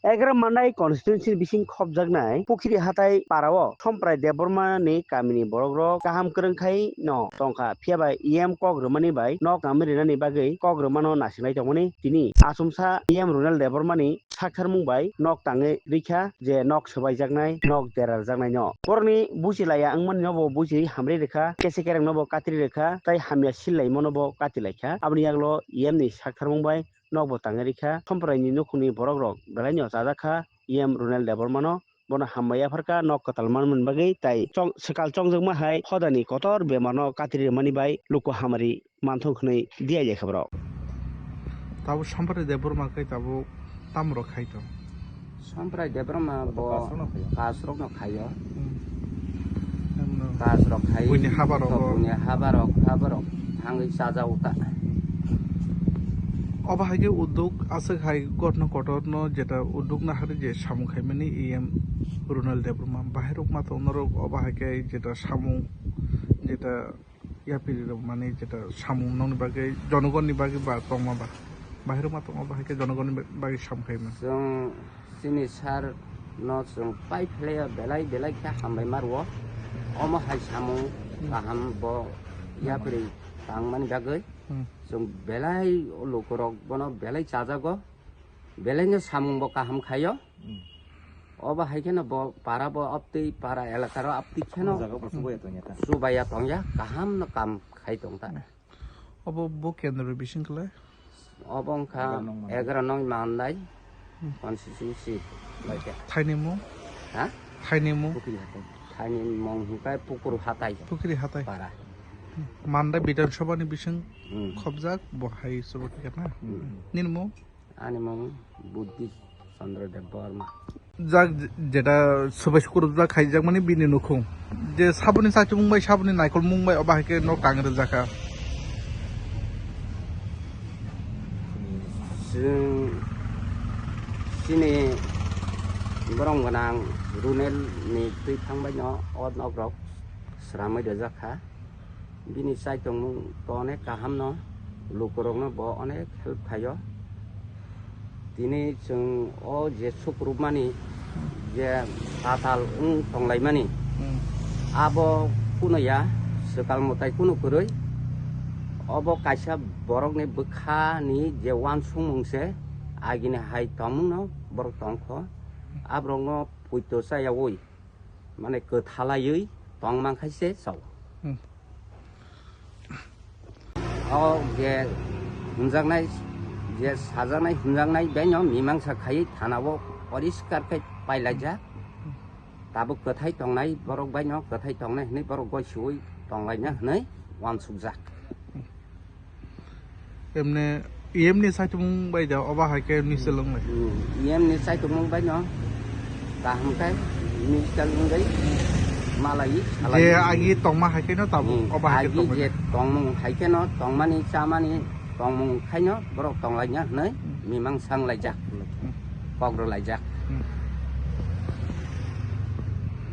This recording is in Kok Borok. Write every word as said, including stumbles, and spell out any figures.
Egaroh Mandai constituency ni bising khopjaknai Pukhiri Hatai parao Somprai Debbarma ni kamini borokrok kaham kwrwng khai no tongkha, phiya bai E M kok rwmani bai nok tangwi rinani bagwi kok rwmano nasinai tongmani tini achomsa E M Runel Debbarma ni saktharmung bai nok tangwi rikha je nok swbaijaknai, nok derarjaknai no. Borokni buchi laiya wngmani no bo buchi hamri rikha, kese kereng no bo katri rikha, tai hamya sil laimano bo kati laikha. Aboni yagulo E M ni saktharmung bai nok bo tangwi rikha. Somprai ni nukhungni borokrok belai no chajakha E M Runel Debbarma no. Bono hambai yapharkha nok kwtal manmani bagwi, tai chong-, swkal chongjakma hai hodani kotor bemarno katri rwmani bai luku hamari manthok hwnwi diya ya khe borok. Tabuk Samprai Debbarma khe tabuk tamo rok khai tong? Samprai Debbarma bo kasrokno khaio. Kasrokno khaio. Hmm. Kasrok khai. Buini habarok bo. Buini habarok, habarok thangwi chajago ta. Obo hai khe uddog aswk hai ghotna kotorno jeta uddog nahari je samung khaimani E M Runel Debbarma. Bahai rok ma tong norok obo hai khe jeta samung jeta yapiri rok mani jeta samung nokni bagwi, jonogonni bagwi ba tongma ba? Bahai rok ma tongma ba hai khe jonogonni ba-, bagwi samung khaima. Chwng chini sir no chwng pai phlaiya belai belai khe hambai ma rwo. Omo hai samung kaham bo yapiri tangmani bagwi. Hmm. Chwng belai lukurok bono belai chajago. Belaino samung bo kaham khaio. Hmm. Obo hai kheno bo para bo aptwi para elakaro aptwi kheno. O jaga bo chubaiya tongya ta. Chubaiya tongya, kaham no kam khai tong ta. Obo bo kendro bising kwlai? Obo wngkha egaroh nong Mandai. Hmm. Constituency bai khe. Thaini mung? Ha? Thaini mung? Pukhiri Hatai. Thaini mung hwnkhe Pukhiri Hatai. Pukhiri Hatai. Para. Hmm. Mandai Bidhan Sabha ni bising. Hmm. Khobjak bo hai chubakha na? Hmm. Nini mung? Ani mung Buddhi Chandra Debbarma. Jak jeta swbai sukurjak khaijakmani bini nukhung. Je saboni chaichomung bai, saboni naikolmung bai, obo hai khe nok tang rwjakha. Chwng chini borom gwnang Runel ni twi thang bai no o nok rok sramwi rwjakha. Bini chaitongmung to onek kaham no, lukurokno bo onek help khaio. Tini chwng o je sukrupmani, je tatal wng tonglaimani, hmm, abo kuno ya, swkal mwtai kuno kwrwi. Obo kaisa borokni bwkhani je uansukmung se, agini hai tongmungno borok tongkho. Aborokno poito chayaui, mane kwthalaiwi tongmang khai se chao. Hmm. O je hwnjaknai, je sajaknai hwnjaknai baino mimangsa khaiwi thanao poriskar khe pailaijak. Tabuk kwthai tongnai borok baino kwthai tongnai hwnwi borok goi suwi tonglaina hwnwi uansukjak. Emne, E M ni saitimung bai da, oba hai khe minister wng lai. Hmm, E M ni saitimung bai no kaham khe minister wngwi malai salai. Je agi tongma hai khe no tabuk, hmm, oba hai khe agi tongma je tongmung hai khe no, tongmani chamani tongmung khai no borok tonglaina hwnwi, hmm, mimang sang laijak, hmm, kok rw laijak. Hmm.